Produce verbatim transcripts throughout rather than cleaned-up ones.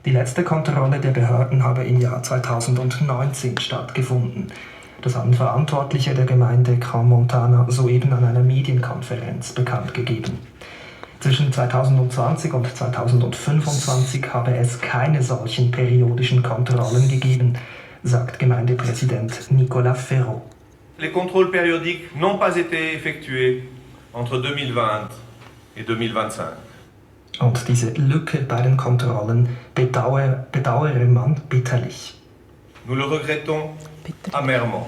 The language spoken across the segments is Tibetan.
Die letzte Kontrolle der Behörden habe im Jahr zweitausendneunzehn stattgefunden. Das haben Verantwortliche der Gemeinde Crans-Montana soeben an einer Medienkonferenz bekannt gegeben. Zwischen zweitausendzwanzig und zweitausendfünfundzwanzig habe es keine solchen periodischen Kontrollen gegeben, sagt Gemeindepräsident Nicolas Ferro. Les contrôles périodiques n'ont pas été effectués entre deux mille vingt et deux mille vingt-cinq. Und diese Lücke bei den Kontrollen bedauer-, bedauere man bitterlich. Nous le regrettons amèrement.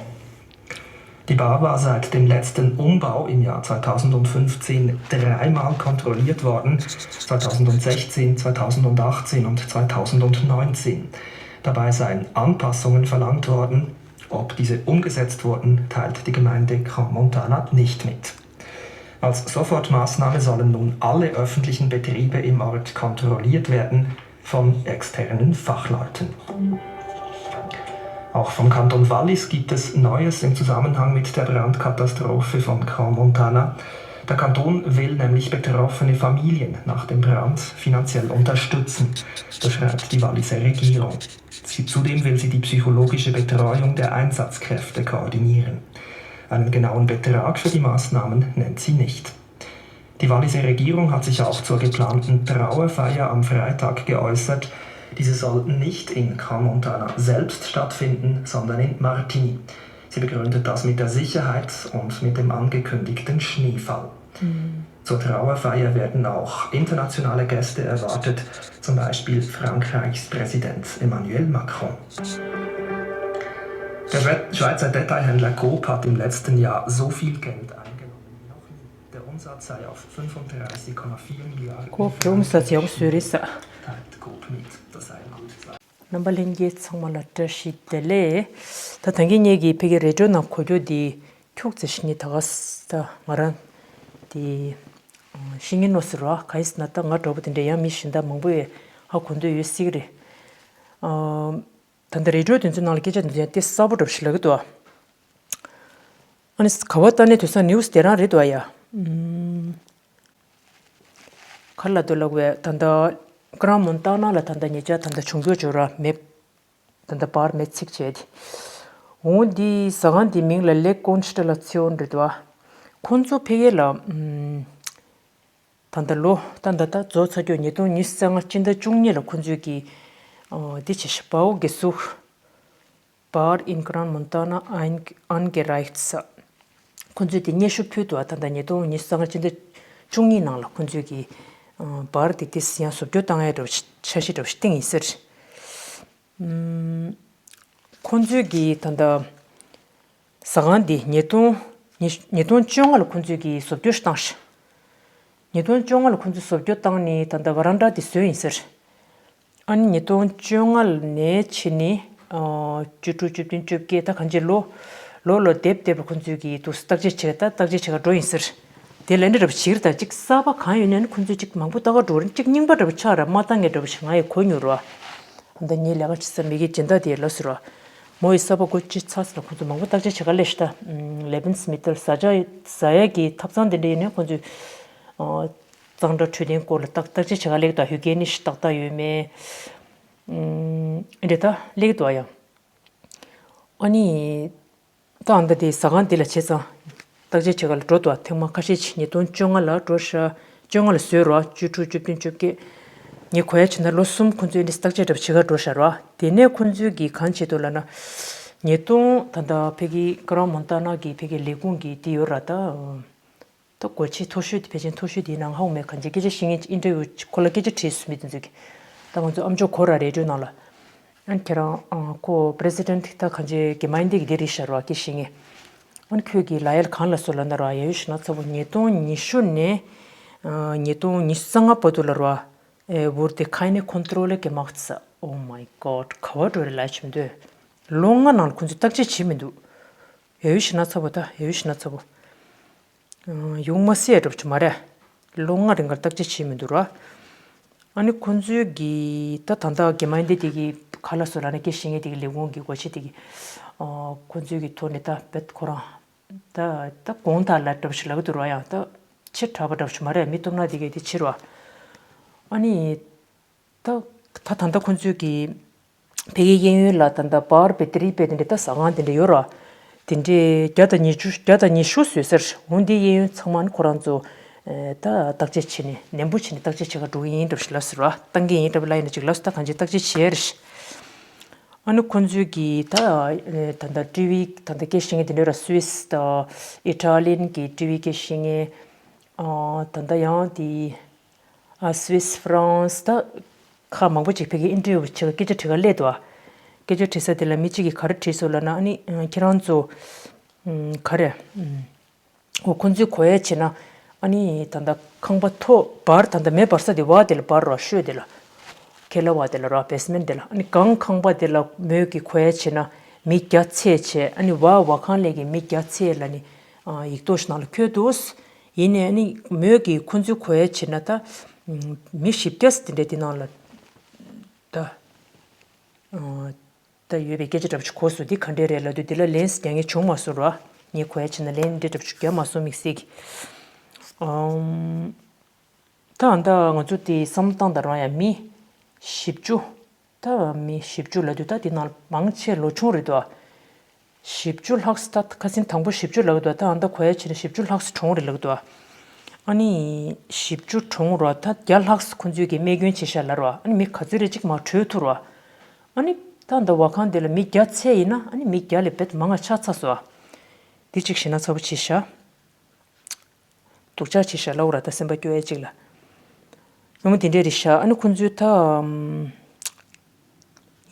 Die Bar war seit dem letzten Umbau im Jahr zweitausendfünfzehn dreimal kontrolliert worden, zweitausendsechzehn, zweitausendachtzehn und zweitausendneunzehn. Dabei seien Anpassungen verlangt worden. Ob diese umgesetzt wurden, teilt die Gemeinde Crans-Montana nicht mit. Als Sofortmaßnahme sollen nun alle öffentlichen Betriebe im Ort kontrolliert werden von externen Fachleuten. Auch vom Kanton Wallis gibt es Neues im Zusammenhang mit der Brandkatastrophe von Crans-Montana. Der Kanton will nämlich betroffene Familien nach dem Brand finanziell unterstützen. Das schreibt die Walliser Regierung. Sie, zudem will sie die psychologische Betreuung der Einsatzkräfte koordinieren. Einen genauen Betrag für die Maßnahmen nennt sie nicht. Die Walliser Regierung hat sich auch zur geplanten Trauerfeier am Freitag geäußert. Diese soll nicht in Crans-Montana selbst stattfinden, sondern in Martigny. Sie begründet das mit der Sicherheit und mit dem angekündigten Schneefall. Mhm. Zur Trauerfeier werden auch internationale Gäste erwartet, zum Beispiel Frankreichs Präsident Emmanuel Macron. Der Schwe-, Schweizer Detailhändler Coop hat im letzten Jahr so viel Geld eingenommen wie noch nie. Der Umsatz sei auf fünfunddreißig Komma vier Milliarden Franken gestiegen, teilt Coop mit. Das sei ein gutes Zeichen. རྣམ་པ་ལྷན་རྒྱས་ཚང་མ་ལ་བཀྲ་ཤིས་བདེ་ལེགས། ད་ད་གིན་ངེད་ཀྱིས་ཕ་གིའི་རེ་ཌི་ཡོ་ནང་གོ་རྒྱུ་འདི་ཁྱུག་ཙམ་ཞིག་ངས་ད་ག་ས་ད་ང་རང་འདི་ཤེས་ཀྱི་ཡིན་ནོ་ཟེར་བ། གང་ཡིན་ཟེར་ན་ད་ང་འདྲ་པོ་དེ་འདྲ་ཡང་མི་གཞན་དག་མང་པོས་ཧ་གོ་འདོད་ཡོད་སྲིད་ཀྱི་རེད། ཨ། ད་ལྟ་རེ་ཌི་ཡོ་དེ་ཚོའི་ནང་ལ་སྐད་ཆ་དེ་ཚོ་ཡང་དེ་གསལ་པོ་འདྲ་པོ་ཞིག་ལབ་ཀྱི་འདུག་ཨ། ཨ་ནི་ག་པར་ལྟ་ནའི་དེང་སང་ནིའུ་སི་དེ་རང་རེད་འདུག་ཨ་ཡ། ཨུམ། ག་རེ་ལབ་འདུག་ལབ་དགོས། ད་ལྟ་ཀྲན་མོན་ཏཱ་ན་ལ་ད་ལྟ་ཉེ་ཆར་ད་ལྟ་བྱུང་རྒྱུ་ཅིག་ཡོད་ར། མེ་ད་ལྟ་བར་མེ་འཚིག་བྱས་ཏེ། འོ་འདི་ཟ་ཁང་འདི་མིང་ལ་ལེ་ཀོན་སི་ཊེ་ལ་ཚི་ཡོན་རེད་འདུག་ཨ། ཁོང་ཚོ་ཕ་གི་ལ་ཨུམ། ད་ལྟ་ལོ་ད་ད་ལྟ་རྫོགས་ཚར་རྒྱུ་ཉིས་སྟོང་ཉི་ཤུ་རྩ་ལྔ་སྤྱི་ཟླ་བཅུ་གཉིས་ལ་ཁོང་ཚོས་ཀྱི་ཨ། འདི་བྱས་ཤག་པའོ་གེ་སུ། Bar in Crans-Montana ein-, eingereicht. ཁོང་ཚོས་དེ་སྙན་ཞུ་ཕུལ་འདུག་ཨ། ད་ལྟ་ཉིས་སྟོང་ཉི་ཤུ་རྩ་ལྔ་སྤྱི་ཟླ་བཅུ་གཉིས་ནང་ལ་ཁོང་ཚོས་ཀྱི་ཨ། བར་དེ་དེ་ཡང་བཟོ་བཅོས་བཏང་ཡ་འདྲ་པོ་ཞིག་འཆར་གཞི་འདྲ་པོ་ཞིག་བཏིང་ཡིན་ཟེར། ཨུམ། ཁོང་ཚོས་ཀྱི་ད་ལྟ་ཟ་ཁང་འདི་ཉིས་སྟོང་ཉི་ཉིས་སྟོང་བཅོ་ལྔ་ལ་ཁོང་ཚོས་ཀྱི་བཟོ་བཅོས་ཤིག་བཏང་ཤག་ཉིས་སྟོང་བཅོ་ལྔ་ལ་ཁོང་ཚོས་བཟོ་བཅོས་བཏང་ནས་ད་ལྟ་ཝ་རན་ཌ་དེ་བཟོས་ཡིན་ཟེར། ཨ་ནི་ཉིས་སྟོང་བཅོ་ལྔ་ནས་ཕྱིན་ནས་ཨ། བཅུ་དྲུག་བཅུ་བདུན་བཅོ་བརྒྱད་ད་གང་ཅི་ལོ་ལོ་ལོ་སྡེབ་སྡེབ་ལ་ཁོང་ཚོས་ཀྱིས་འདུག་སེ་བརྟག་དཔྱད་བྱེད་ད་བརྟག་དཔྱད་བྱེད་ག་འགྲོ་ཡིན་ཟེར། དེ་ལས་འདྲ་འདྲ་པོ་བྱེད་ཀྱི་རེད། ད་གཅིག་གསར་པ་གང་ཡོད་ནའི་ཁོང་ཚོས་གཅིག་མང་པོ་ལྟ་ག་འགྲོ་རེད། གཅིག་རྙིང་པ་འདྲ་པོ་ཆགས་ར་མ་བཏང་མཁན་འདྲ་པོ་ཞིག་ང་ཡི་གོ་མྱོང་ར། ད་ངའི་ལས་ཀ་བྱེད་ས་མི་གི་སྦྱིན་བདག་དེ་ལ་ཟེར་ར། མོ་ཡི་གསར་པ་སྒོ་ཕྱེ་ཚར་ཟེར་ན་ཁོང་ཚོ་མང་པོ་བརྟག་དཔྱད་བྱེད་ག་སླེབས་ཤག་ད། ལེ་བིན་སི་མི་ཏལ་ཟ་ཆ་ཟ་ཡ་གི་ཐབ་ཚང་དེ་འདྲ་ཡིན་ནའི་ཁོང་ཚོས་གཙང་སྦྲ་འཕྲོད་བསྟེན་སྐོར་ལ་བརྟག་བརྟག་དཔྱད་བྱེད་ག་སླེབས་ཀྱི་འདུག་ཧུ་གེ་ནི་ཤི་ཏག་ཏག་ཡོད་མེད། ཨུམ། འདི་འདྲ་ད་སླེབས་ཀྱི་འདུག་ཨ་ཡ། ཨ་ནི། ད་ཨ་ད་དེ་ཟ་ཁང་འདི་ལ་བྱས་ཙང་། བརྟག་དཔྱད་བྱེད་ག་ལ་འགྲོ་འདུག་ཐེངས་མ་ཁ་ཤས་ཅིག་ཉིས་སྟོང་བཅོ་ལྔ་ལ་འགྲོ་ཤག་བཅོ་ལྔ་ལ་བཟོས་རོགས། བཅུ་དྲུག་བཅུ་བདུན་བཅོ་བརྒྱད། ངས་གོ་ཡ་བྱས་ན་ལོ་གསུམ་ཁོང་ཚོས་འདི་བརྟག་དཔྱད་འདྲ་པོ་བྱེད་ག་འགྲོ་ཤག་རོགས། དེ་ནས་ཁོང་ཚོས་ཀྱིས་གང་བྱེད་འདུག་ལབ་ན། ཉིས་སྟོང་ད་ལྟ་ཕ་གི་ཀ་རན་མོན་ཏཱ་ན་གི་ཕ་གི་ལས་ཁུངས་ཀྱི་དེ་ཡོད་ར་ད། ད་སྒོ་ཕྱེ་མཐོ་ཤོས་དེ་ཕལ་ཆེར་མཐོ་ཤོས་དེའི་ནང་ཧ་གོ་མེད། གང་ཅི་སྐད་ཆ་བཤད་མཁན་ཨིན་ཊར་བིའུ་ཁོ་ལ་སྐད་ཆ་དྲིས་སོང་མི་དེ་ཚོས་ཀྱིས། ད་ང་ཚོ་ཨ་མཆོག་གོ་ར་རེ་ཌི་ཡོ་ནང་ལ། ཨ་ནི་ཁྱེད་རང་ཨ་ཁོ་པི་རེ་སི་ཌེན་ཊི་ད་གང་ཅི་གེ་མ་ཡིན་དེ་གི་དེ་རེད་ཤག་ར་སྐད་བཤད་མཁན། ཨ་ནི་ཁོས་ཀྱིས་ལབ་ཡ་ལ་གང་ལབ་སོང་ལབ་ན་ར། ཡ་ཡོ་ཤི་ན་ཚ་བོ་ཉིས་སྟོང་ཉི་ཤུ་ནས་ཨ་ཉིས་སྟོང་ཉི་ཤུ་རྩ་ལྔ་བར་དུ་ལ་ར། ཨེ་ཝུར་ཏེ་ཁའི་ནེ་ཁོན་ཏྲོ་ལེ་གེ་མག་ཚ། Oh my God། ག་བ་འགྲོ་རེད་ལབ་བྱེད་མི་འདུག་ལོ་ལྔ་ནང་ལ་ཁོ་ཚོས་བརྟག་དཔྱད་བྱེད་མི་འདུག་ཡ་ཡོ་ཤི་ན་ཚ་བོ་ད་ཡ་ཡོ་ཤི་ན་ཚ་བོ། ཡོང་མ་སྲིད་ཡ་འདྲ་པོ་ཅིག་མ་རེད། ལོ་ལྔ་རིང་ག་བརྟག་དཔྱད་བྱས་མི་འདུག་ར། ཨ་ནི་ཁོ་ཚོའི་གི་ད་ད་ལྟ་གེ་མ་ཡིན་དེ་དེ་གི་ག་ལ་སོ་ལ་ནི་སྐད་བཤད་མཁན་དེ་གི་ལས་ཁུངས་ཀྱི་སྒོ་ཕྱེ་དེ་གི་ཨ་ཁོ་ཚོའི་གི་ཐོག་ནས་ད་བེད་ཁོ་རང་ད་ད་དགོངས་དག་ལ་འདྲ་པོ་ཞིག་ལབ་ཀྱི་འདུག་ར། ཡང་ད་ཕྱིར་དྲགས་པ་འདྲ་པོ་ཞིག་མ་རེད། མི་སྟོབས་ན་དེ་གི་དེ་ཕྱིར་ར། ཨ་ནི། ད་ ད་ད་ལྟ་ཁོང་ཚོས་ཀྱི་ཕ་གིའི་གཡས་གཡོན་ལ་ད་ལྟ་པར་བེ་ཏི་རི་བེ་དེ་འདྲ་ད་ཟ་ཁང་དེ་འདྲ་ཡོད་ར། དེ་འདྲའི་བརྒྱ་དང་ཉི་ཤུ་བརྒྱ་དང་ཉི་ཤུ་བཟོས་ཟེར། འོ་འདི་གཡས་གཡོན་ཚང་མ་ནི་ཁོ་རང་ཚོ་ད་བརྟག་དཔྱད་བྱས་ནས་ནན་པོ་བྱས་ནས་བརྟག་དཔྱད་བྱེད་ག་འགྲོ་གི་ཡིན་འདྲ་ཞིག་ལབ་ཟེར་བ། བཏང་གི་ཡིན་འདྲ་ལབ་ཡིན་ན་ཅིག་ལབ་ཟེར། ད་གང་ཅི་བརྟག་དཔྱད་བྱས་རེད། ཨ་ནི་ཁོང་ཚོས་ཀྱི་ད་ད་ལྟ་ཊི་ཝི་ད་ལྟ་སྐད་ཤེས་མཁན་དེ་འདྲ་ར། སུད་སི་དང་ཨི་ཊ་ལི་ཡན་གྱི་ཊི་ཝི་སྐད་ཤེས་མཁན། ཨ་ད་ལྟ་ཡང་དེ་ཨ་སུད་སི་ཧྥ་རན་སི་ད་ཁག་མང་པོ་ཅིག་ཕ་གིར་ཨིན་ཊར་བིའུ་བྱེད་ག་སྐད་ཆ་དྲི་ག་སླེབས་འདུག་ཨ། སྐད་ཆ་དྲི་ས་དེ་ལ་མི་གཅིག་གིས་ག་རེ་དྲིས་སོང་ལབ་ན། ཨ་ནི་ཁྱེད་རང་ཚོ་ག་རེ། འོ་ཁོང་ཚོས་གོ་ཡ་བྱས་ན། ཨ་ནི་ད་ལྟ་ཁང་པ་མཐོ་བར་ད་ལྟ་མེ་འབར་ས་དེ་བ་དེ་ལ་འབར་རོ། ཤོད་དེ་ལ། ཁེ་ལ་བ་དེ་ལ་རོ། བེ་སི་མེན་ཊི་དེ་ལ། ཨ་ནི་གང་ཁང་པ་དེ་ལ་མོས་ཀྱི་གོ་ཡ་བྱས་ན་མི་བརྒྱ་ཚད་བྱས། ཨ་ནི་བ་བ་ཁང་ལས་ཀྱི་མི་བརྒྱ་ཚད་ལ་ནི་ཡིག་ཐོག་ནང་ལ་འཁོད་འདུག། ཡིན་ནའི་ཨ་ནི་མོས་ཀྱི་ཁོང་ཚོས་གོ་ཡ་བྱས་ན་ད་མི་བཞི་བརྒྱ་དེ་འདྲ་དེ་ནང་ལ་ད། ད་ཡོད་པའི་སྐད་ཆ་འདྲ་པོ་ཅིག་གོ་སོང་། འདི་ག་འདྲས་རེད་ལབ་དུས་འདི་ལ་ལན་རྒྱག་མཁན་བྱུང་མ་སོང་ར། ངས་གོ་ཡ་བྱས་ན་ལན་འདི་འདྲ་པོ་ཅིག་རྒྱག་མ་སོང་དམིགས་བསལ་གྱི། ཨམ། ད་ད་ང་ཚོ་དེ་བསམ་བློ་བཏང་དང་རང་ཡ་མི་བཞི་བཅུ། ད་མི་བཞི་བཅུ་ལབ་དུས་ད་དེ་ནང་མང་ཆེ་ལོ་ཆུང་རེད་དོ། བཞི་བཅུ་ལྷག་ཙམ། ད་ཁ་སང་དང་པོ་བཞི་བཅུ་ལབ་འདུག། ད་ཨ་ད་གོ་ཡ་བྱས་ན་བཞི་བཅུ་ལྷག་ཙམ་གྲོངས་རེད་ལབ་འདུག། ཨ་ནི་བཞི་བཅུ་གྲོངས་རོགས། ད་བརྒྱ་ལྷག་ཙམ་ཁོ་ཚོས་ཀྱི་རྨས་སྐྱོན་བྱས་ཤག་ལབ་རོགས། ཨ་ནི་མི་ག་ཚོད་རེ་གཅིག་མ་བྲོས་ཐུབ་རོགས། ཨ་ནི་ད་ད་བ་ཁང་དེ་ལ་མི་བརྒྱ་ཚད་ཡིན་ན་ཨ་ནི་མི་བརྒྱ་ལས་རྦད་མང་ང་ཆགས་ཚར་སོང་། དེ་གཅིག་ཤེས་ན་ཚ་པོ་བྱས་ཤག། སྡུག་ཅག་བྱས་ཤག་ལབ་ར། ད་སེམས་པ་སྐྱོ་ཡ་གཅིག་ལ། ཡང་མོ་དེ་འདྲས་རེད་ཤག། ཨ་ནི་ཁོང་ཚོའི་ད་ཨམ། ཡ།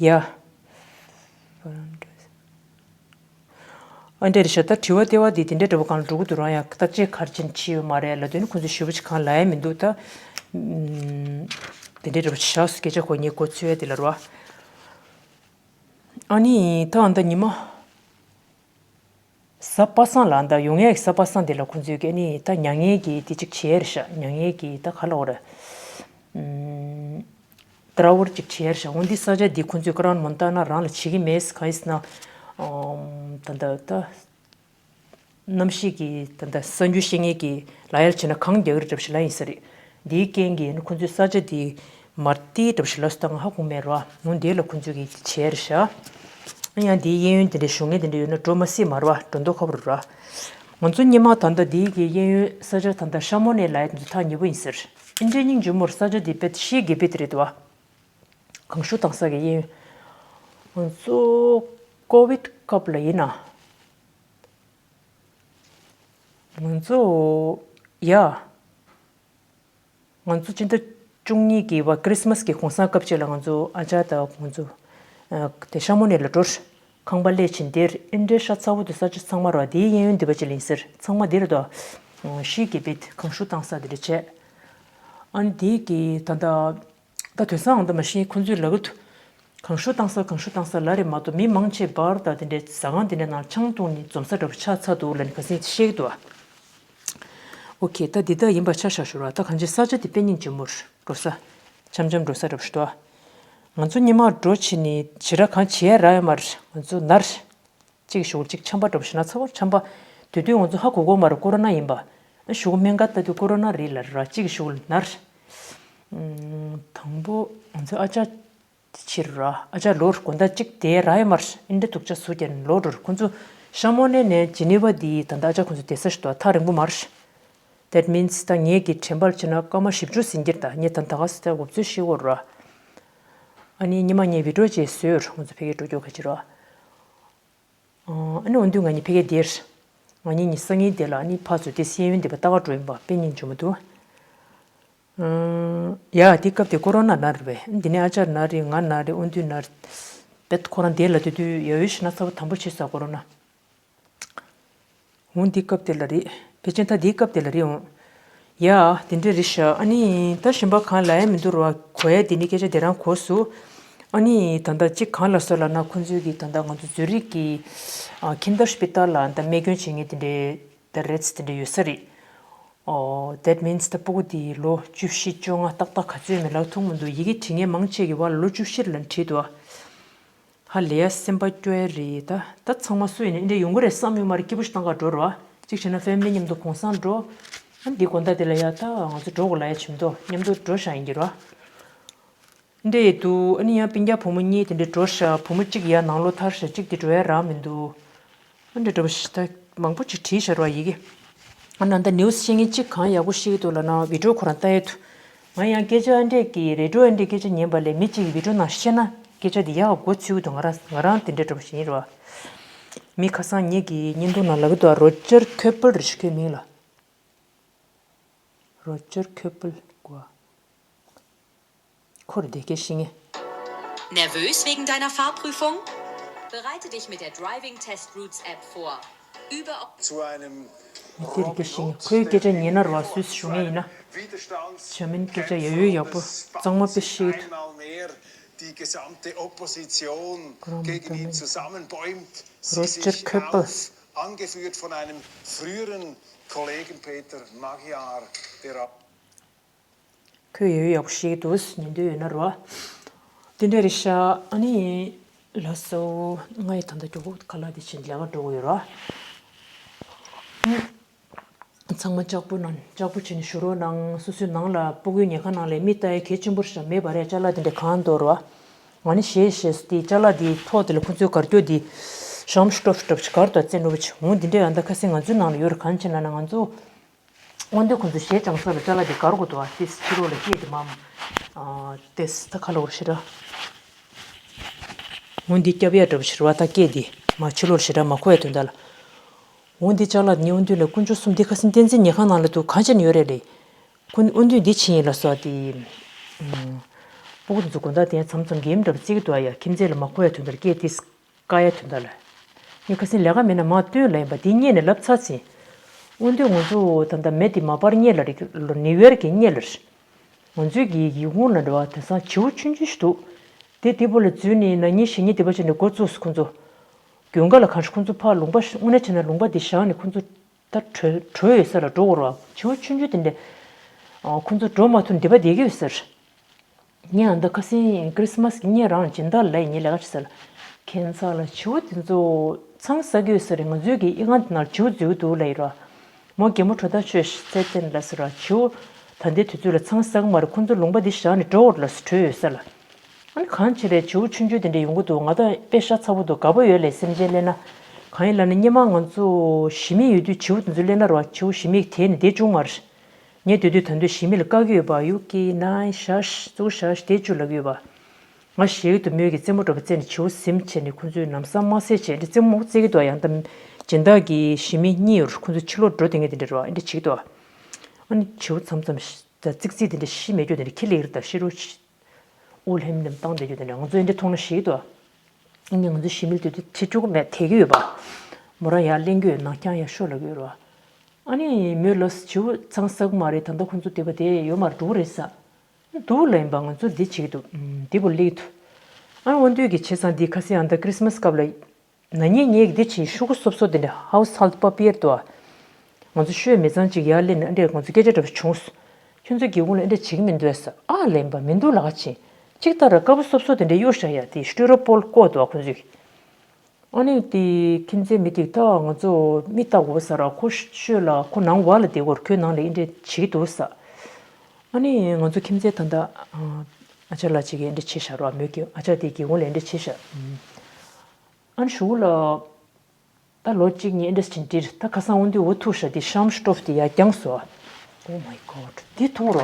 ཨ་འདྲས་རེད་ཤག། ད་དྲི་བ་དེ་བ་དེ་དེ་འདྲས་འདྲ་པོ་གང་ལ་འགྲོ་གི་འདུག་ར། ཡང་བརྟག་དཔྱད་ག་རེ་བྱས་ནས་བྱས་ཡོད་མ་རེད་ལབ་དུས་ནི་ཁོང་ཚོས་ཞེ་པོ་ཅིག་གང་ལབ་ཡ་མི་འདུག། ད་ཨམ། དེ་འདྲས་འདྲ་པོ་ཅིག་བཞག་སོང་། སྐད་ཆ་གོ་ཉེ་གོ་ཚོད་དེ་ལ་ར། ཨ་ནི་ད་ཨ་ད་ཉི་མ། གཟའ་པ་སངས་ལ་ད་ཡོང་ཡས་ཀྱི་གཟའ་པ་སངས་དེ་ལ་ཁོང་ཚོས་ཀྱི་ཨ་ནི་ད་མྱ་ངན་གྱི་དེ་གཅིག་བྱས་རེད་ཤག། མྱ་ངན་གྱི་ད་ག་ལ་འོ་རེད། ཨམ། ཏྲ་ཝོར་གཅིག་བྱས་རེད་ཤག། འོན་ཏེ་ས་ཆ་འདི་ཁོང་ཚོས་ཀ་རང་མོན་ཏ་ན་རང་ལ་བྱེད་ཀྱི་མེད། གང་ཡིན་ཟེར་ན། ཨམ། ད་ད་ད་གནམ་གཤིས་ཀྱི་ད་ད་གསར་འགྱུར་བཤད་མཁན་གྱི་ལ་ཡར་བྱས་ན་གངས་རྒྱག་གི་རེད་འདྲ་པོ་ཞིག་ལབ་ཡིན་ས་རེད། འདིའི་རྐྱེན་གྱིས་ནི་ཁོང་ཚོའི་ས་ཆ་འདི་མར་ཏི་འདྲ་པོ་ཞིག་ལབ་སོང་། ད་ང་ཧ་གོ་མེད་ར། འོ་འདི་ལ་ཁོང་ཚོས་ཀྱི་བྱས་རེད་ཤག། ཡང་འདིའི་གཡས་གཡོན་དེ་འདྲའི་ཞུ་མཁན་དེ་འདྲ་ཡོད་ན་འགྲོ་མ་སྲིད་མ་རེད་བ། འགྲོ་མདོག་ཁ་པོ་རེད་ར། ང་ཚོ་སྔོན་མ་ད་ལྟ་འདིའི་གི་གཡས་གཡོན་ས་ཆ་ད་ལྟ་ཤ་མོ་ནེ་ལབ་ཡ་དེ་ཚོ་ཐག་ཉེ་པོ་ཡིན་ཟེར། ཨིན་འདྲའི་སྙིང་རྗེ་མོར་ས་ཆ་འདི་དཔེ་ཤི་གི་དཔེ་དེ་རེད་འདུག་བ། གངས་ཤུགས་བཏང་ས་གི་གཡས་གཡོན། ང་ཚོ་ཀོ་བིད་སྐབས་ལ་ཡིན་ན། ང་ཚོ་ཡ། ང་ཚོ་སྤྱི་ཟླ་བཅུ་གཉིས་ཀྱི་བ་ཁྲིས་མས་ཀྱི་གུང་སེང་སྐབས་ཅིག་ལ་ང་ཚོ་ཨ་ཅག་དང་ང་ཚོ་ཨ་དེ་ཤ་མོ་ནེ་ལ་འགྲོ། ཁང་པ་སླེབས་ཕྱིན་དེར་ཨེ་འདྲའི་ཤ་ཚ་བོ་དེ་ས་ཆ་ཚང་མ་ར་དེའི་གཡས་གཡོན་འདི་པ་ཅིག་ལ་ཡིན་ཟེར། ཚང་མ་དེ་རེད་དོ། ཤི་གི་བེད་གངས་ཤུགས་བཏང་ས་དེ་འདྲ་བྱས། ཨ་ནི་དེ་གི་ད་ལྟ་ད་དོན་སང་འོང་ད་མ་ཤེས། ཁོང་ཚོས་ལབ་གི་འདུག། གངས་ཤུགས་བཏང་ས་གངས་ཤུགས་བཏང་ས་ལབ་རེད་མ་གཏོགས་མི་མང་ཆེ་བར་དང་དེ་འདྲའི་ཟ་ཁང་དེ་འདྲའི་ནང་ཆང་འཐུང་ནས་འཛོམས་ས་འདྲ་པོ་ཆགས་ཚར་འདུག་ལབ་ནས་ཁ་སང་བཤད་གི་འདུག་ཨ། ཨོ་ཁེ། ད་འདི་དག་ཡིན་པ་ཆ་བཞག་ཞོར་བ། ད་གང་ཅི་ས་ཆ་དེ་དཔེ་སྙིང་རྗེ་མོར་འགྲོ་ས། འཆམ་འཆམ་འགྲོ་ས་འདྲ་པོ་ཞིག་འདུག་ཨ། ང་ཚོ་སྔོན་མ་འགྲོ་ཕྱིན་ནས་ཞེ་དྲག་གང་བྱེད་ཡ་རག་ཡོད་མ་རེད། ང་ཚོ་ནར། གཅིག་གི་གཞུག་གཅིག་འཆམ་པ་འདྲ་པོ་ཞིག་ན་ཚ་བོར་འཆམ་པ། དེ་དུས་ང་ཚོ་ཧ་གོ་གོ་མ་རེད་ཀོ་རོ་ན་ཡིན་པ། གཞུག་སྨན་ཁང་ལྟ་དུས་ཀོ་རོ་ན་རེད་ལབ་ར། གཅིག་གི་གཞུག་ལ་ནར། ཨམ། དང་པོ་ང་ཚོ་ཨ་ཅག་ཕྱིར་ར། ཨ་ཅག་ལོར་དགོང་དག་གཅིག་དེ་རག་ཡོད་མ་རེད། ཨིན་འདྲ་སྡུག་ཅག་བཟོ་རྒྱུ་ནི་ལོ་འགྲོ་རེད། ཁོང་ཚོ་ཤ་མོ་ནེ་ནས་ཇི་ནི་ཝ་དེ་ད་ལྟ་ཨ་ཅག་ཁོང་ཚོ་བསྡད་ས་ཞིག་འདུག་ཐག་རིང་པོ་མ་རེད། That means ད་ངེད་ཀྱི་དྲན་པར་བྱས་ན་སྐར་མ་བཞི་བཅུ་ཟིན་གྱི་རེད། ད་ངས་ད་ད་ག་ཟེ་ད་འུབ་ཚོད་ཤེས་གོ་ར། ཨ་ནི་ཉི་མ་ངས་བི་ཌི་ཡོ་ཅིག་བཟོས། ང་ཚོ་ཕ་གིར་འགྲོ་རྒྱུ་ག་ཅི་ར། ཨ་ནི་འོ་འདུག་ང་གཉིས་ཕ་གིར་བསྡད། ང་གཉིས་གཉིས་སང་ཉིན་དེ་ལ་ཨ་ནི་ཕར་ཚུར་དེ་སེ་ཡོན་དེ་པ་ལྟ་ག་འགྲོ་ཡིན་པ་དཔེ་སྙིང་རྗེ་མོ་འདུག། ཨ། ཡ་དེ་སྐབས་དེ་ཀོ་རོ་ན་ན་རེད་པས། འདི་ནས་ཨ་ཅག་ན་རེད། ང་ན་རེད། འོ་འདུག་ན་རེད། དཔེ་ཁོ་རང་དེ་ལ་དེ་དུས་ཡ་ཡོ་ཤི་ན་ཚ་བོ་དམ་པོ་བྱེད་ས་ཀོ་རོ་ན། འོང་འདི་སྐབས་དེ་ལ་རེད། ཕལ་ཆེར་ད་འདི་སྐབས་དེ་ལ་རེད་འོང་། ཡ། དེ་འདྲ་རེད་ཤག། ཨ་ནི་ད་གཞན་པ་གང་ལ་ཡ་མི་འདུག་ར་བ། གོ་ཡ་དེ་ནི་སྐད་ཆ་དེ་རང་གོ་སོང་། ཨ་ནི་ད་ལྟ་གཅིག་གང་ལ་སོ་ལ་ན་ཁོང་ཚོས་ཀྱི་ད་ལྟ་ང་ཚོ་ཛུ་རིག་གི་ཨ་ཁིན་དར་སྤི་ཏལ་ལ་ད་རྨས་སྐྱོན་བྱེད་མཁན་དེ་འདྲའི་ད་རེད་དེ་འདྲ་ཡོད་ས་རེད། ཨོ། That means ད་སྤུ་གུ་དེ་ལོ་བཅུ་བཞི་བཅོ་ལྔ་ཏག་ཏག་ག་ཚོད་མེད་ལབ་ཐུབ་མི་འདུག། ཡི་གེ་བྲིས་མཁན་མང་ཆེ་གི་བར་ལོ་བཅུ་བཞི་ལ་བྲིས་འདུག་ཨ། ཧ་ལས་ཡ་སེམས་པ་སྐྱོ་ཡ་རེད་ད། ད་ཚང་མ་སུ་ཡིན་ན་འདི་འདྲ་ཡོང་གི་རེད་བསམ་ཡོད་མ་རེད། སྐྱིད་པོ་ཞིག་བཏང་ག་འགྲོ་ར་བ། གཅིག་བྱས་ན་ཕེ་མི་ལི་མཉམ་དུ་གུང་སེང་འགྲོ། ཨ་འདི་དགོང་དག་དེ་ལ་ཡ་ད་ང་ཚོ་འགྲོ་དགོས་ལབ་ཡ་ཆེ་མི་འདུག། མཉམ་དུ་འགྲོ་བཞག་ཡིན་གྱི་ར་བ། འདྲ་ཡི་འདུག་ཨ་ནི་ཡང་སྤུན་ཀྱག་བུ་མོ་གཉིས་དེ་འདྲ་འགྲོ་ཤག་བུ་མོ་གཅིག་ཡར་ནང་ལོགས་ཐར་ཤག་གཅིག་དེ་འགྲོ་ཡ་རག་མི་འདུག་ཨ་འདྲ་འདྲ་པོ་ཞིག་ད་མང་པོ་ཅིག་བྲིས་ཤག་ར་ཡི་གེ། ཨ་ན་ད་ནིའུ་སི་ཤེས་མཁན་གཅིག་གང་ཡག་པོ་ཤེས་ཀྱི་འདུག་ལབ་ན་བི་ཌིའོ་ཁོ་རང་ལྟ་ཡས་འདུག་ང་ཡང་སྐད་ཆ་ཨ་འདྲས་ཀྱི་རེ་ཌིའོ་ཨ་འདྲས་སྐད་ཆ་ཉན་པ་ལས་མི་གཅིག་གིས་བི་ཌིའོ་ནང་བཤད་ན་སྐད་ཆ་འདི་ཡག་ག་མགོ་ཚོས་ཀྱི་འདུག་ང་རང་ང་རང་དེ་འདྲ་འདྲ་པོ་ཞིག་ཡིན་ར། མི་ཁ་སང་ངེད་ཀྱི་བརྙན་ཐུང་ནང་ལབ་ཀྱི་འདུག་རོ་ཇར་ཁོ་པལ་རེད་ཤག་ཁོའི་མིང་ལ། རོ་ཇར་ཁོ་པལ་གོ། ཁོ་རེད་དེ་སྐད་ཤེས་ངེས། Nervös wegen deiner Fahrprüfung? Bereite dich mit der Driving Test Routes App vor. Übe zu einem མི་དེ་རེད་སྐད་ཤེས་ངེས། ཁོའི་སྐད་ཆ་ཉན་ན་རོ་སུས་ཞུ་ངེས་ཡིན་ན། ཇར་མན་སྐད་ཆ་ཡ་ཡོད་ཡག་པོ་གཙང་མ་དཔེ་ཤེས་ཀྱི་འདུག einmal mehr die gesamte Opposition gegen ihn zusammenbäumt. Sie sich auf, angeführt von einem früheren Kollegen Peter Magyar, der ཁོས་ཡོད་ཡག་པོ་ཤེས་ཀྱི་འདུག་ཉན་འདོད་ཡོད་ན་རོ། དེ་འདྲ་རེད་ཤག་ཨ་ནི་ལགས་སོ། ང་ཡི་ད་ལྟ་མགྱོགས་པོ་ཁ་ལག་དེ་བྱས་ལས་ཀ་འགྲོ་གི་ཡོད་རོ། ཚང་མ་ལྕགས་པོ་ནང་ལྕགས་པོ་བྱས་ནས་བཞུགས་རོགས་གནང་། སོ་སོའི་ནང་ལ་སྤུ་གུའི་ཉལ་ཁང་ནང་ལ་མི་ལྟ་ཡ་གལ་ཆེན་པོ་རེད་ཤག་མེད་པ་རེད། ཅ་ལག་དེ་འདྲ་གང་འདུག་རོ། ང་ནི་ཞེས་ཞེས་དེ་ཅ་ལག་དེ་ཐོག་དེ་ལ་ཁོ་ཚོའི་གར་སྐྱོ་དེ་ཤམ་སྟོབས་སྟོབས་ཀྱི་གར་དུ་བཙན་འགྲོ་བྱས་འོང་། དེ་འདྲ་ཡང་ད་ཁ་སང་ང་ཚོའི་ནང་ལ་ཡོད་རེད། གང་བྱས་ན་ན་ང་ཚོ། སྔོན་དུས་ཁོང་ཚོ་གཞས་སྦྱང་ས་ལ་ཅ་ལག་དེ་གར་དགོས་འདུག་ཨ་ཏིས་ཕྱི་ལོགས་ལ་སྐད་དེ་མ་མ། ཨ་ཏིས་ད་ཁ་ལོ་བར་ཞེ་དྲག་འོ་འདི་སྐྱབས་ཡ་འདྲ་པོ་ཞེ་དྲག་ད་སྐད་དེ་མ་ཕྱི་ལོགས་ཞེ་དྲག་མ་གོ་ཡ་དོན་དག་ལ། འོ་འདི་ཅ་ལག་ཉེ་འོ་འདུས་ལ་དཀོན་མཆོག་གསུམ་འདི་ཁ་སང་བསྟན་འཛིན་ཉལ་ཁང་ནང་ལ་འདུག་གང་བྱས་ནས་ཡོད་རེད་ལེ། ཁོ་འོ་འདུས་འདི་ཕྱིན་ཡིན་ལ་སོགས་ཏེ། སྤུ་གུ་ཚོ་དགོང་དག་དེ་མཚམས་མཚམས་གེམ་འདྲ་པོ་རྩེ་གི་འདུག་ཨ་ཡ་ཁྱིམ་མཚེས་ལ་མ་གོ་ཡ་དོན་དག་ལ་སྐད་ཏིས། དཀའ་ཡ་དོན་དག་ལ། ངས་ཁ་སང་ལས་ཀ་མེད་ན་མར་སྟོན་ལབ་ཡིན་པ་འདི་སྔོན་ནས་ལབ་ཚར་ཟིན། འོ་འདུས་ང་ཚོ་ད་ལྟ་མེ་འདི་མ་སྤར་སྔོན་ལ་རེད་ལོ་ནིའུ་ཡོར་གི་སྔོན་ལ་རེད། ང་ཚོའི་གི་ཡི་གུང་ལ་འགྲོ་བ་དེང་སང་བྱིའུ་ཆུང་ཆུང་ཞིག་འདུག་དེ་དེ་པོ་ལ་འཛུལ་ནས་ན་ཉིན་ཞེ་གཉིས་དེ་པ་བྱས་ནས་འགོ་བཙུགས་སོང་ཁོ་ཚོ། དགུན་ཁ་ལ་གང་ཤེས་ཁོ་ཚོ་ཕར་ལུང་པ་ཤ་དངོས་གནས་བྱས་ན་ལུང་པ་འདི་བཞག་ནས་ཁོ་ཚོ་ད་བྲོས་བྲོས་ཡོད་ས་ལ་འགྲོ་དགོས་རེད་བ། བྱིའུ་ཆུང་ཆུང་དེ་འདྲ། ཁོ་ཚོ་འགྲོ་མ་ཐུབ་འདི་པ་བསྡད་ཀྱི་ཡོད་ས་རེད། ངས་ཨ་མདའ་ཁ་སང་ཁྲིས་མས་ཀྱི་ངས་རང་སྦྱིན་བདག་ལ་ངས་ལས་ཀ་བྱེད་ས་ལ། ཁྱད་མཚར་ལ་བྱིའུ་དེ་ཚོ་ཚང་ཟ་གི་ཡོད་ས་རེད། ང་ཚོའི་གི་ཨི་ཁང་དེ་ནང་བྱིའུ་འཛུལ་འདུག་ལབ་ཡིན་ར། མོ་རྒན་མོ་གྲོ་ཐག་ཆོད་ཤག་ཚེ་བརྟན་ལ་ཟེར་ར། བྱིའུ་ད་ལྟའི་དུས་ཚོད་ལ་ཚང་ཟ་གི་མ་རེད། ཁོ་ཚོ་ལུང་པ་འདི་བཞག་ནས་འགྲོ་འོར་ལ་བྲོས་ཡོད་ས་ལ། ཨ་ནི་གང་བྱེད་རེད། བྱིའུ་ཆུང་ཆུང་དེ་འདྲ་ཡོང་གི་འདུག་ང་ད་དཔེ་ཤ་ཚ་པོ་འདུག་དགའ་པོ་ཡོད་ལས་སེམས་ཅན་ལེན་ན། གང་ཡིན་ལབ་ན་སྔོན་མ་ང་ཚོ་ཞི་མི་ཡོད་དུས་བྱིའུ་དེ་ཚོ་ལེན་ན་ར་བྱིའུ་ཞི་མི་དེད་ནས་བསྡད་བྱུང་མ་རེད། ངས་སྡོད་དུས་ད་དུང་ཞི་མི་ལ་བཀག་གི་ཡོད་པ། ཡུ་ཀི་ནའི་ཤ་ཤ་ཙུ་ཤ་ཤ་དེ་བཅུ་ལབ་ཀྱི་ཡོད་པ། ང་ཞེ་གི་དུ་མོས་ཀྱི་རྩེད་མོ་འདྲ་པོ་རྩེས་ནས་བྱིའུ་ཟིམ་བྱས་ནས་ཁོ་ཚོས་ལམ་སང་མ་བསད་བྱས་འདི་རྩེད་མོ་རྩེ་གི་འདུག་ཡང་ད་སྦྱིན་བདག་གི་ཞི་མི་གཉིས་ཡོད་རེད། ཁོ་ཚོ་ཕྱི་ལོགས་འགྲོ་དེ་ངས་དེ་འདྲ་རེད་བ། འདི་བྱེད་ཀྱི་འདུག་ཨ་ནི་བྱིའུ་མཚམས་མཚམས་ད་ཙིག་ཙིག་དེ་འདྲ་ཤི་མེད་རྒྱུ་དེ་འདྲ་ཁྱི་ལེགས་རེད། ད་ཤི་རུ་དབུགས་ལྷེམ་ལྷེམ་བཏང་བསྡད་རྒྱུ་དེ་འདྲ་ང་ཚོ་འདི་འདྲ་མཐོང་ན་ཞེ་གི་འདུག་ཨ་ནི་ང་ཚོ་ཞི་མི་དེ་དུས་ཁྲི་བཅུ་གོ་མེད་དེ་གི་ཡོད་པ། མོ་རང་ཡར་གླེང་གི་ཡོད། ནང་རྐྱང་ཡར་ཤོག་ལབ་ཀྱི་ཡོད་རེད་བ། ཨ་ནི་མོས་ལབ་སོང་། བྱིའུ་ཚང་ཟ་གི་མ་རེད། ད་ལྟ་ཁོང་ཚོ་བསྡད་པ་དེ་ཡོད་མ་རེད། འགྲོ་གི་རེད་ཟེར། འདུག་ལབ་ཡིན་པ། ང་ཚོ་འདི་བྱེད་ཀྱི་འདུག་ཨུམ། འདི་པོ་སླེབས་ཀྱི་འདུག་ཨ་ནི་འོ་འདུས་ཀྱི་བྱས་ཙང་འདི་ཁ་སང་ཨ་མདའ་ཁྲིས་མས་སྐབས་ལ། ན་ནིང་ངས་འདི་བྱས་ཤོག་གུ་སོབ་སོབ་དེ་འདྲ་ཧའུ་སི་ཧེལ་ཐི་པ་པི་ཡར་དུ་ཨ། ང་ཚོ་ཤོད་མི་ཚང་གཅིག་ཡར་སླེབས་ནས་ཨ་འདྲས་ང་ཚོ་སྐད་ཆ་འདྲ་པོ་བྱུང་སོང་། ཁྱོད་ཚོ་སྒེའུ་ཁུང་ལ་ཨ་འདྲས་བྱེད་ཀྱི་མི་འདུག་ཟེར། ཨ་ལབ་ཡིན་པ། མི་འདུག་ལབ་ཀྱི་ཡིན། གཅིག་ལྟ་ར་དཀར་པོ་སོབ་སོབ་དེ་འདྲ་གཡུག་བཞག་ཡ་དེ་སྟུ་རོ་པོལ་བཀོག་འདུག་ཨ་ཁོ་ཚོས། ཨ་ནི་དེ་ཁྱིམ་མཚེས་མི་དེས་ད་ང་ཚོ་མིག་ལྟ་དགོས་ས་ར། ཁོ་ཤོད་ལ་ཁོ་ནང་བར་ལ་བསྡད་དགོས་རེད། ཁོའི་ནང་ལ་ཨེ་འདྲས་བྱེད་ཀྱི་འདུག་ཟེར། ཨ་ནི་ང་ཚོ་ཁྱིམ་མཚེས་ད་ལྟ་ཨ་ཅག་ལགས་གཅིག་གིས་ཨེ་འདྲས་བྱས་ཤག་ར། མོས་ཀྱི་ཨ་ཅག་དེའི་སྒེའུ་ཁུང་ལ་ཨེ་འདྲས་བྱས་ཤག་ཨ་ནི་གཞུག་ལ་ད་ལོ་གཅིག་གཉིས་ཨེ་འདྲས་བྱས་འདིར་ད་ཁ་སང་འོ་འདུས་འུ་ཐུག་ཤག་དེ་ཤམ་སྟོབས་དེ་ཡར་བརྐྱངས་སོང་། Oh my God། འདི་ཐུག་རོ།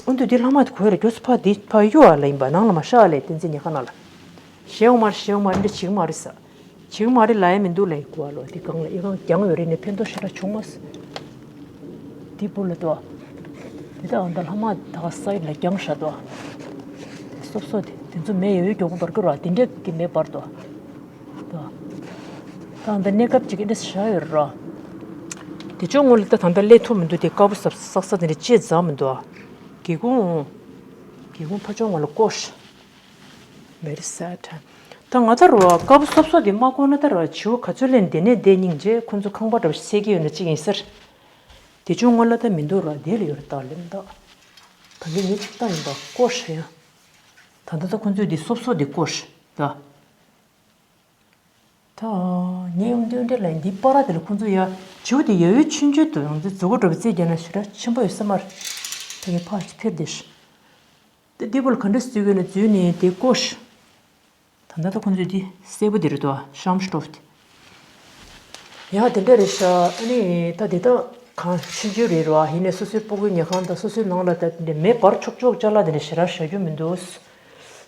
འོ་འདུས་འདི་ལྷག་མ་དེ་གོ་ཡ་ར། མགྱོགས་སུ་ཕར་འདི་ཕར་གཡུག་ཨ་ལབ་ཡིན་པ། ནང་ལ་མ་ཤོག་ཨ་ལབ། བསྟན་འཛིན་ཉལ་ཁང་ནང་ལ། ཤེའུ་མར་ཤེའུ་མར་འདི་བྱེད་ཀྱི་མ་རེད་ཟེར། བྱེད་ཀྱི་མ་རེད་ལབ་ཡ་མི་འདུག་ལབ་ཡིན། གོ་བ་ལོ། འདི་སྒང་ལ་ཨི་ཁང་བརྐྱངས་ཡོད་རེད་ནས་ཕན་ཐོགས་ཞེ་དྲག་བྱུང་མ་སོང་། འདི་པོ་ལ་དོ། འདི་ད་ཨ་མདའ་ལྷག་མ་ད་སའིཌ་ལ་བརྐྱངས་ཤག་དོ། སོབ་སོབ་དེ་དེ་ཚོ་མེ་ཡོད་མགྱོགས་པོ་འབར་གི་ར། དེ་འདྲས་ཀྱི་མེ་འབར་དོ། དོ། ད་ཨ་མདའ་གནས་སྐབས་ཅིག་ཨེ་འདྲས་བཞག་ཡོད་ར། དེ་ཕྱོགས་ངོས་ལ་ད་ད་ལྟ་སླེབས་ཐུབ་མི་འདུག་དེ་དཀར་པོ་སབ་སག་ས་དེ་འདྲ་ཅེ་འཛག་མི་འདུག་ཨ། སྒེའུ་ཁུང་། སྒེའུ་ཁུང་ཕར་ཕྱོགས་ངོས་ལ་བསྐོར་ཤག Very sad། ད་ང་ད་རུ་བ་དཀར་པོ་སོབ་སོབ་དེ་མ་བསྐོར་ན་ད་རུ་བ་བྱིའུ་ག་ཚོད་སླེབས་བསྡད་ནས་བསྡད་སྙིང་རྗེ། ཁོ་ཚོ་ཁང་པ་འདྲ་བོ་ཞིག་སད་ཀྱི་ཡོད་ན་གཅིག་ཡིན་ཟེར། དེ་ཕྱོགས་ངོས་ལ་ད་མི་འདུག་ར། དེ་ལ་ཡོད་རེད། ད་ལེམ་ད། ད་གིན་ངས་ཅིག་ལྟ་ཡིན་པ། བསྐོར་ཤག་ཡ། ད་ད་ད་ཁོ་ཚོས་དེ་སོབ་སོབ་དེ་བསྐོར་ཤག་ད། ད་ངས་ཡོང་དུས་འདྲ་ལ་འདི་པར་དེ་ལ་ཁོ་ཚོ་ཡ་བྱིའུ་དེ་ཡ་ཡོད་ཆུང་ཆུང་འདུག་ཡང་དེ་མཛུབ་གུ་འདྲ་པོ་རྩེ་རྒྱག་ན་ཞེ་དྲག་ཆེན་པོ་ཡོད་ས་མ་རེད། ད་ངས་ཕར་ཅིག་ཕེབས་བསྡད་ཤག་དེ་འདི་བོ་ལ་ག་འདྲ་བཟོས་དགོས་ན་བཟོས་ནས་དེ་བཀོ་ཤ། ད་ལྟ་ད་ཁོང་ཚོས་འདི་སེར་པོ་འདི་རེད་དོ། ཤམ་སྟོབ་དེ། ཡ་དེ་འདྲ་རེད་ཤག་ཨ་ནི་ད་དེ་ད་གང་ཆུང་ཆུང་རེད་རོ། ཡིན་ནའི་སོ་སོའི་སྤུ་གུའི་ཉལ་ཁང་དང་སོ་སོའི་ནང་ལ་ད་དེ་འདྲ་མེ་འབར་ཆོག་ཆོག་ཅ་ལག་དེ་འདྲ་ཞེ་དྲག་བཞག་རྒྱུ་མི་འདུག་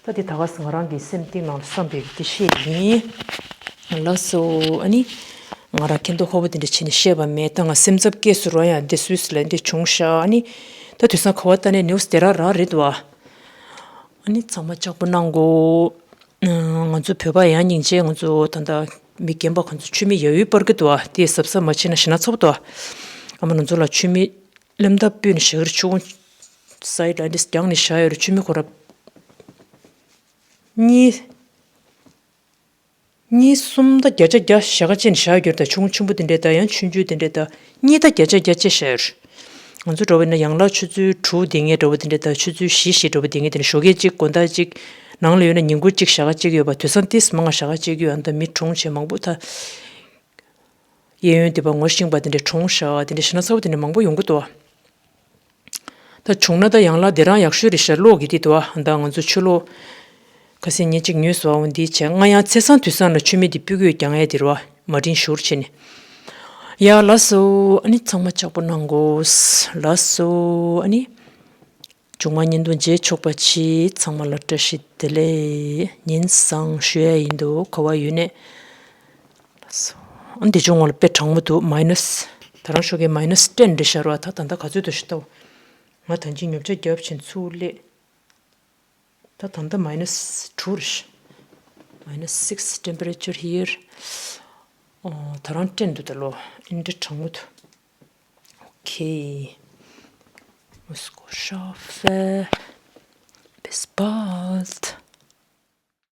ད་དེ་ད་ག་ས་ང་རང་གི་སེམས་གཏིང་ནང་ལ་བསམ་པའི་དེ་བཤད་ཡིན། ལགས་སོ། ཨ་ནི་ང་རང་ཁེ་འདོ་ཧོ་བོ་དེ་འདྲ་བྱས་ནས་བཤད་པ་མེད། ད་ང་སེམས་འཚབ་སྐྱེས་སུ་རོ། ཡང་འདི་སུད་སི་ལ་འདི་བྱུང་ཤག་ཨ་ནི་ད་དུས་སང་ག་བ་ལྟ་ནས་ནིའུ་སི་དེ་ར་རང་རེད་འདུག་ཨ། ཨ་ནི་ཚང་མ་ལྕགས་པོ་གནང་གོ། ང་ཚོ་བོད་པ་ཡང་སྙིང་རྗེ། ང་ཚོ་ད་ལྟ་མི་རྒན་པ་ཁོང་ཚོ་མཆོད་མེ་ཡ་ཡུལ་སྤར་གི་འདུག་ཨ། དེ་གཟབ་གཟབ་མ་བྱས་ན་ཞེ་ན་ཚ་པོ་འདུག་ཨ། ཨ་མ་ང་ཚོ་ལ་མཆོད་མེ་ལེམ་ཐག་སྤུས་ནས་བཞག་རེད། ཆུ་བོ་སའི་ཌ་འདི་རྒྱང་ནས་བཞག་ཡོད་རེད། མཆོད་མེ་ཁོ་ར་གཉིས་གཉིས་གསུམ་ད་བརྒྱ་ཆ་བརྒྱ་ཞག་ཅན་བཞག་ཡོད་རེད། ད་ཆུང་ཆུང་པོ་དེ་འདྲས་ད་ཡང་ཆུང་ཆུང་དེ་འདྲས་ད་གཉིས་ད་བརྒྱ་ཆ་བརྒྱ་ཅེས་བཞག་ཡོད་རེད། ང་ཚོ་འགྲོ་བ་ན་ཡང་ལ་ཆུ་ཚོད་དྲུག་དེ་ངས་འགྲོ་བ་དེ་འདྲས་ད་ཆུ་ཚོད་བཞི་བཞི་འགྲོ་བ་དེ་ངས་དེ་ནས་ཞོགས་ཀས་གཅིག་དགོང་དག་གཅིག་ནང་ལ་ཡོད་ན་ཉིན་གུང་གཅིག་ཞག་གཅིག་ཡོད་པ། དུས་སང་ཏིས་མང་ང་ཞག་གཅིག་ཡོད། ཨ་ད་མི་གྲོངས་བྱས་མང་པོ་ད། གཡས་གཡོན་དེ་པ་ངོ་ཤེས་པ་དེ་འདྲས་གྲོངས་ཤག་དེ་འདྲས་ཞེ་ན་ཚ་པོ་དེ་འདྲས་མང་པོ་ཡོང་གི་འདུག་ད་བྱུང་ན་ད་ཡང་ལ་དེ་རང་ཡག་ཤོས་རེད་ཤག་གློག་གི་དེ་འདུག་ཨ། ད་ང་ཚོ་ཆུ་གློག་ཁ་སང་ཉིན་གཅིག་ཉོས་སོང་། འོ་འདི་བྱས་ང་ཡང་ཚེས་བཟང་དུས་བཟང་ལ་མཆོད་མེ་འདི་སྤུ་གུས་ཀྱང་ཡ་དེ་རུ་བ་མ་དྲིན་ཞུར་བྱས་ནས། ཡ་ལགས་སོ། ཨ་ནི་ཚང་མ་ལྕགས་པོ་གནང་གོ། ལགས་སོ། ཨ་ནི་མཇུག་མ་བརྙན་ཐུང་མཇལ་ཆོག་པ་ཅིག་ཚང་མ་ལ་བཀྲ་ཤིས་བདེ་ལེགས་ཉིན་བཟང་ཞུ་ཡ་ཡིན་འདུག་ག་བ་ཡོད་ནས། ལགས་སོ། ཨ་འདི་ཅུང་ངོ་ལ་དཔེ་གྲང་མོ་འདུག་མའི་ནས་ད་རང་ཤོག་གི་མའི་ནས་ཊེན་རེད་ཤག་ར། ད་ད་ལྟ་ག་ཚོད་འདུག་ཤི་ལྟ། ང་ད་ཅི་ཉོ་ཆ་རྒྱབ་ཕྱིན་ཚུར་སླེབས། ད་ད་ལྟ་མའི་ནས་དྲུག་རེད། Minus six temperature here. ཨོ་ད་རང་ཊེན་འདུག་ད་ལོ། ཨིན་འདྲ་གྲང་མོ་འདུག་ཨོ་ཁེ། Muskelschaffe. Bis bald.